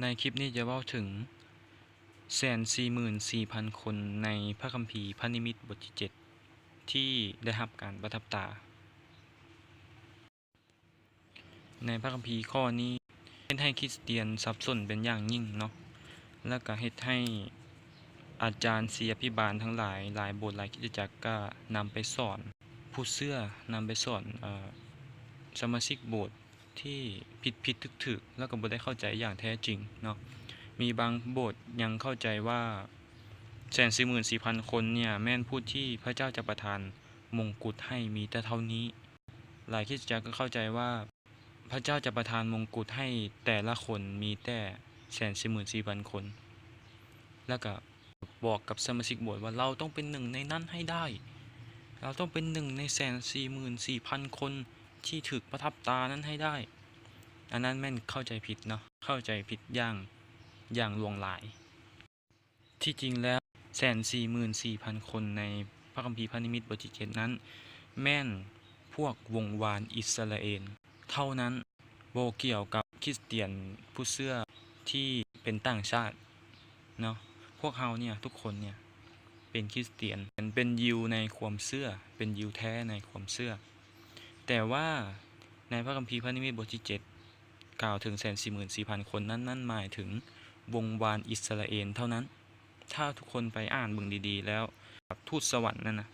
ໃນຄລິບນີ້ຈະເວົ້າເຖິງແສນສີ່ໝື່ນສີ່ພັນຄົນໃນພະຄຳພີພະນິມິດບົດທີເຈັດ ທີ່ໄດ້ຮັບການປະທັບຕາ. ໃນພະຄຳພີຂໍ້ນີ້ເຮັດໃຫ້ຄຣິສຕຽນສັບສົນເປັນຢ່າງຍິ່ງເນາະ ແລ້ວກະເຮັດໃຫ້ອາຈານສິດຍາພິບານທັງຫຼາຍ ຫຼາຍໂບດຫຼາຍຄຣິສຕະຈັກກະນຳໄປສອນຜູ້ເຊື່ອ, ນຳໄປສອນ ເອີ ສະມາຊິກໂບດ ທີ່ຜິດໆຖືກໆ ແລ້ວກໍບໍ່ໄດ້ເຂົ້າໃຈຢ່າງແທ້ຈິງເນາະ. ມີບາງໂບດຍັງເຂົ້າໃຈວ່າແສນສີ່ໝື່ນສີ່ພັນຄົນເນ່ຍ ແມ່ນຜູ້ທີ່ພະເຈົ້າຈະປະທານມົງກຸດໃຫ້ມີແຕ່ເທົ່ານີ້. ຫຼາຍຄຣິສຕະຈັກກໍເຂົ້າໃຈວ່າພະເຈົ້າຈະປະທານມົງກຸດໃຫ້ແຕ່ລະຄົນມີແຕ່ແສນສີ່ໝື່ນສີ່ພັນຄົນ ແລ້ວກໍບອກກັບສະມາຊິກໂບດວ່າ ເຮົາຕ້ອງເປັນໜຶ່ງໃນນັ້ນໃຫ້ໄດ້, ເຮົາຕ້ອງເປັນໜຶ່ງໃນແສນສີ່ໝື່ນສີ່ພັນຄົນ ທີ່ຖືກປະທັບຕານັ້ນໃຫ້ໄດ້. ອັນນັ້ນແມ່ນເຂົ້າໃຈຜິດເນາະ, ເຂົ້າໃຈຜິດຢ່າງ, ຢ່າງຫຼວງຫຼາຍ. ທີ່ຈິງແລ້ວ ແສນສີ່ໝື່ນສີ່ພັນຄົນໃນພະຄຳພີພະນິມິດບົດທີເຈັດນັ້ນ ແມ່ນພວກວົງວານອິດສະຣາເອນເທົ່ານັ້ນ, ບໍ່ກ່ຽວກັບຄຣິສຕຽນຜູ້ເຊື່ອທີ່ເປັນຕ່າງຊາດເນາະ. ພວກເຮົາເນ່ຍ ທຸກຄົນເນ່ຍ ເປັນຄຣິສຕຽນ, ເປັນ, ເປັນຢິວໃນຄວາມເຊື່ອ, ເປັນຢິວແທ້ໃນຄວາມເຊື່ອ. ແຕ່ວ່າໃນພະຄຳພີພະນິມິດບົດທີເຈັດ ກ່າວເຖິງແສນສີ່ໝື່ນສີ່ພັນຄົນນັ້ນ, ນັ້ນໝາຍເຖິງວົງວານອິດສະຣາເອນເທົ່ານັ້ນ. ຖ້າທຸກຄົນໄປອ່ານເບິ່ງດີໆແລ້ວ, ທູດສະຫວັນນັ້ນນະ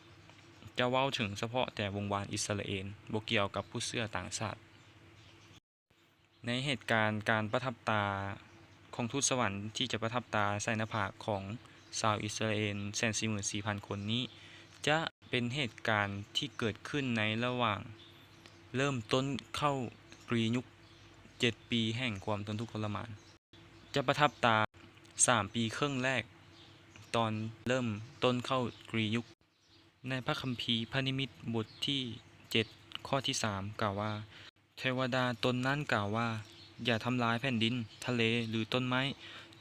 ຈະເວົ້າເຖິງສະເພາະແຕ່ວົງວານອິດສະຣາເອນ, ບໍ່ກ່ຽວກັບຜູ້ເຊື່ອຕ່າງຊາດ. ໃນເຫດການການປະທັບຕາຂອງທູດສະຫວັນທີ່ຈະປະທັບຕາໃສ່ໜ້າຜາກຂອງຊາວອິດສະຣາເອນແສນສີ່ໝື່ນສີ່ພັນຄົນນີ້ ຈະເປັນເຫດການທີ່ເກີດຂຶ້ນໃນລະຫວ່າງເລີ່ມຕົ້ນເຂົ້າກຣີຍຸກເຈັດປີແຫ່ງຄວາມທົນທຸກທໍລະມານ, ຈະປະທັບຕາສາມປີເຄິ່ງແລກ ຕອນເລີ່ມຕົ້ນເຂົ້າກຣີຍຸກ. ໃນພະຄຳພີພະນິມິດບົດທີເຈັດ ຂໍ້ທີສາມ ກ່າວວ່າ, ເທວະດາຕົນນັ້ນກ່າວວ່າ, ຢ່າທຳລາຍແຜ່ນດິນ, ທະເລ ຫຼື ຕົ້ນໄມ້,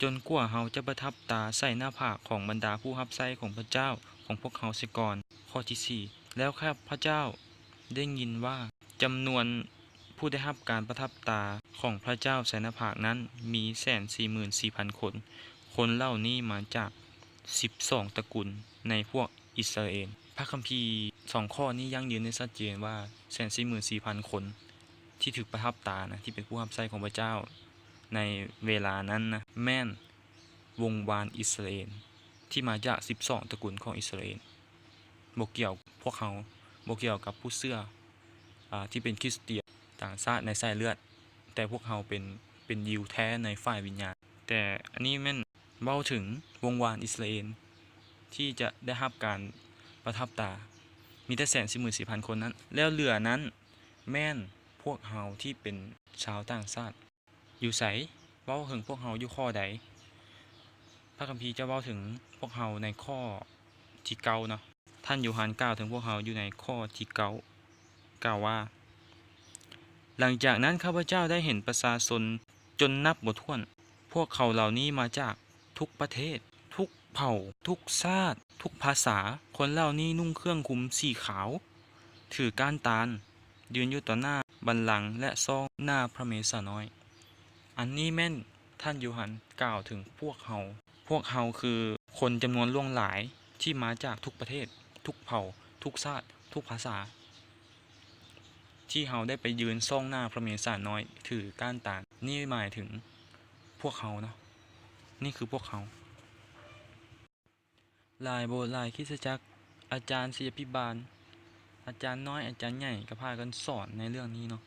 ຈົນກວ່າເຮົາຈະປະທັບຕາໃສ່ໜ້າຜາກຂອງບັນດາຜູ້ຮັບໃຊ້ຂອງພະເຈົ້າຂອງພວກເຮົາເສຍກ່ອນ. ຂໍ້ທີສີ່ ແລ້ວຂ້າພະເຈົ້າໄດ້ຍິນວ່າ ຈຳນວນຜູ້ໄດ້ຮັບການປະທັບຕາຂອງພະເຈົ້າໃສ່ໜ້າຜາກນັ້ນມີແສນສີ່ໝື່ນສີ່ພັນຄົນ. ຄົນເຫຼົ່ານີ້ມາຈາກສິບສອງຕະກຸນໃນພວກອິດສະຣາເອນ. ພະຄຳພີສອງຂໍ້ນີ້ຢັ້ງຢືນໄດ້ຊັດເຈນວ່າ ແສນສີ່ໝື່ນສີ່ພັນຄົນທີ່ຖືກປະທັບຕານະ, ທີ່ເປັນຜູ້ຮັບໃຊ້ຂອງພະເຈົ້າໃນເວລານັ້ນນະ, ແມ່ນວົງວານອິດສະຣາເອນ ທີ່ມາຈາກສິບສອງຕະກຸນຂອງອິດສະຣາເອນ. ບໍ່ກ່ຽວພວກເຮົາ, ບໍ່ກ່ຽວກັບຜູ້ເຊື່ອ, ອາ, ທີ່ເປັນຄຣິສຕຽນຕ່າງຊາດໃນສາຍເລືອດ, ແຕ່ພວກເຮົາເປັນ, ເປັນຢິວແທ້ໃນຝ່າຍວິນຍານ. ແຕ່ອັນນີ້ແມ່ນເວົ້າເຖິງວົງວານອິດສະຣາເອນທີ່ຈະໄດ້ຮັບການປະທັບຕາ, ມີແຕ່ແສນສີ່ໝື່ນສີ່ພັນຄົນນັ້ນ, ແລ້ວເຫຼືອນັ້ນແມ່ນພວກເຮົາທີ່ເປັນຊາວຕ່າງຊາດ. ຢູ່ໃສ? ເວົ້າເຖິງພວກເຮົາຢູ່ຂໍ້ໃດ? ພະຄຳພີຈະເວົ້າເຖິງພວກເຮົາໃນຂໍ້ທີເກົ້າເນາະ. ທ່ານໂຢຮັນກ່າວເຖິງພວກເຮົາຢູ່ໃນຂໍ້ທີເກົ້າ ກ່າວວ່າ, ຫຼັງຈາກນັ້ນ ຂ້າພະເຈົ້າໄດ້ເຫັນປະຊາຊົນຈົນນັບບໍ່ຖ້ວນ, ພວກເຂົາເຫຼົ່ານີ້ມາຈາກທຸກປະເທດ, ທຸກເຜົ່າ, ທຸກຊາດ, ທຸກພາສາ. ຄົນເຫຼົ່ານີ້ນຸ່ງເຄື່ອງຄຸມສີຂາວ, ຖືກ້ານຕານ, ຢືນຢູ່ຕໍ່ໜ້າບັນລັງ ແລະ ຊອງໜ້າພະເມສານ້ອຍ. ອັນນີ້ແມ່ນທ່ານໂຢຮັນກ່າວເຖິງພວກເຮົາ. ພວກເຮົາຄືຄົນຈຳນວນຫຼວງຫຼາຍທີ່ມາຈາກທຸກປະເທດ, ທຸກເຜົ່າ, ທຸກຊາດ, ທຸກພາສາ, ທີ່ເຮົາໄດ້ໄປຢືນຊອງໜ້າພະເມສານ້ອຍຖືກ້ານຕານ. ນີ້ໝາຍເຖິງພວກເຮົາເນາະ. ນີ້ຄືພວກເຮົາ. ຫຼາຍໂບດຫຼາຍຄຣິສຕະຈັກ, ອາຈານສິດຍາພິບານ, ອາຈານນ້ອຍ, ອາຈານໃຫຍ່ ກໍພາກັນສອນໃນເລື່ອງນີ້ເນາະ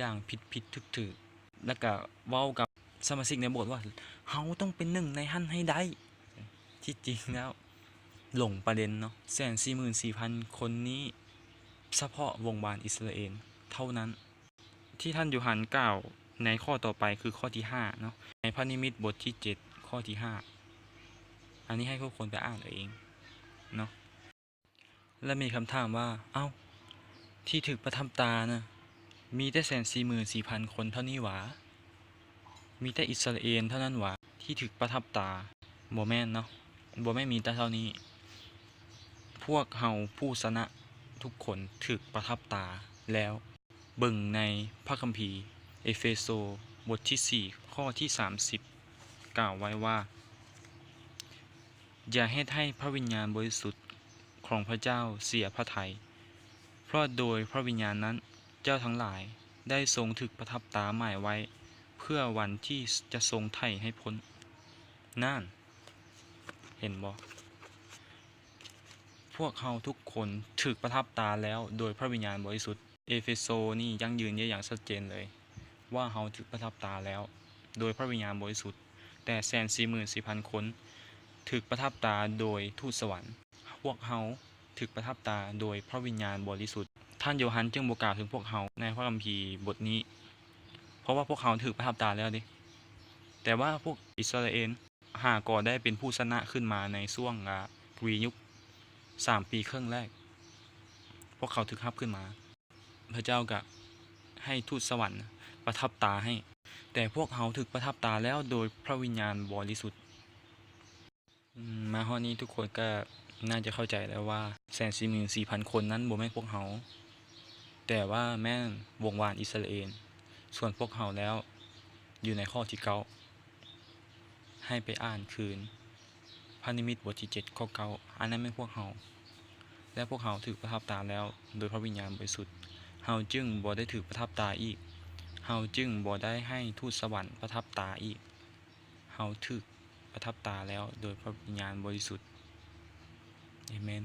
ຢ່າງຜິດໆຖືກໆ ແລ້ວກໍເວົ້າກັບສະມາຊິກໃນໂບດວ່າ ເຮົາຕ້ອງເປັນໜຶ່ງໃນຫັ້ນໃຫ້ໄດ້. ທີ່ຈິງແລ້ວຫຼົງປະເດັນເນາະ, ແສນສີ່ໝື່ນສີ່ພັນຄົນນີ້ ສະເພາະວົງວານອິດສະຣາເອນເທົ່ານັ້ນ. ທີ່ທ່ານໂຢຮັນກ່າວໃນຂໍ້ຕໍ່ໄປຄືຂໍ້ທີຫ້າເນາະ, ໃນພະນິມິດບົດທີເຈັດ ຂໍ້ທີຫ້າ. ອັນນີ້ໃຫ້ທຸກຄົນໄປອ່ານເອົາເອງເນາະ. ແລະ ມີຄຳຖາມວ່າ, ເອົ້າ, ທີ່ຖືກປະທັບຕານະ ມີແຕ່ແສນສີ່ໝື່ນສີ່ພັນຄົນເທົ່ານີ້ຫວາ? ມີແຕ່ອິດສະຣາເອນເທົ່ານັ້ນຫວາທີ່ຖືກປະທັບຕາ? ບໍ່ແມ່ນເນາະ, ບໍ່ແມ່ນມີແຕ່ເທົ່ານີ້. ພວກເຮົາຜູ້ຊະນະທຸກຄົນຖືກປະທັບຕາແລ້ວ. ເບິ່ງໃນພະຄຳພີເອເຟໂຊ ບົດທີສີ່ ຂໍ້ທີສາມສິບ ກ່າວໄວ້ວ່າ, ຢ່າເຮັດໃຫ້ພະວິນຍານບໍລິສຸດຂອງພະເຈົ້າເສຍພະໄທ, ເພາະໂດຍພະວິນຍານນັ້ນເຈົ້າທັງຫຼາຍໄດ້ຊົງຖືກປະທັບຕາໝາຍໄວ້ ເພື່ອວັນທີ່ຈະຊົງໄຖ່ໃຫ້ພົ້ນ. ນັ້ນ, ເຫັນບໍ່? ພວກເຮົາທຸກຄົນຖືກປະທັບຕາແລ້ວໂດຍພະວິນຍານບໍລິສຸດ. ເອເຟໂຊນີ້ຢັ້ງຢືນໄດ້ຢ່າງຊັດເຈນເລີຍວ່າເຮົາຖືກປະທັບຕາແລ້ວໂດຍພະວິນຍານບໍລິສຸດ, ແຕ່ແສນສີ່ໝື່ນສີ່ພັນຄົນຖືກປະທັບຕາໂດຍທູດສະຫວັນ. ພວກເຮົາຖືກປະທັບຕາໂດຍພະວິນຍານບໍລິສຸດ. ທ່ານໂຢຮັນຈຶ່ງບໍ່ກ່າວເຖິງພວກເຮົາໃນພະຄຳພີບົດນີ້, ເພາະວ່າພວກເຮົາຖືກປະທັບຕາແລ້ວເດ້. ແຕ່ວ່າພວກອິດສະຣາເອນຫາກໍໄດ້ເປັນຜູ້ຊະນະຂຶ້ນມາໃນຊ່ວງ ອາ ກຣີຍຸກສາມປີເຄິ່ງແລກ. ພວກເຂົາຖືກຮັບຂຶ້ນມາ. ພະເຈົ້າກະໃຫ້ທູດສະຫວັນປະທັບຕາໃຫ້, ແຕ່ພວກເຮົາຖືກປະທັບຕາແລ້ວໂດຍພະວິນຍານບໍລິສຸດ. ອາ ມາຮອດນີ້ທຸກຄົນກະໜ້າຈະເຂົ້າໃຈແລ້ວວ່າ ແສນສີ່ໝື່ນສີ່ພັນຄົນນັ້ນບໍ່ແມ່ນພວກເຮົາ, ແຕ່ວ່າແມ່ນວົງວານອິດສະຣາເອນ. ສ່ວນພວກເຮົາແລ້ວ ຢູ່ໃນຂໍ້ທີເກົ້າ ໃຫ້ໄປອ່ານຄືນ ພະນິມິດບົດທີເຈັດ ຂໍ້ເກົ້າ ອັນນັ້ນແມ່ນພວກເຮົາ, ແລະ ພວກເຮົາຖືກປະທັບຕາແລ້ວໂດຍພະວິນຍານບໍລິສຸດ. ເຮົາຈຶ່ງບໍ່ໄດ້ຖືກປະທັບຕາອີກ, ເຮົາຈຶ່ງບໍ່ໄດ້ໃຫ້ທູດສະຫວັນປະທັບຕາອີກ. ເຮົາຖືກປະທັບຕາແລ້ວໂດຍພະວິນຍານບໍລິສຸດ. ເອເມນ.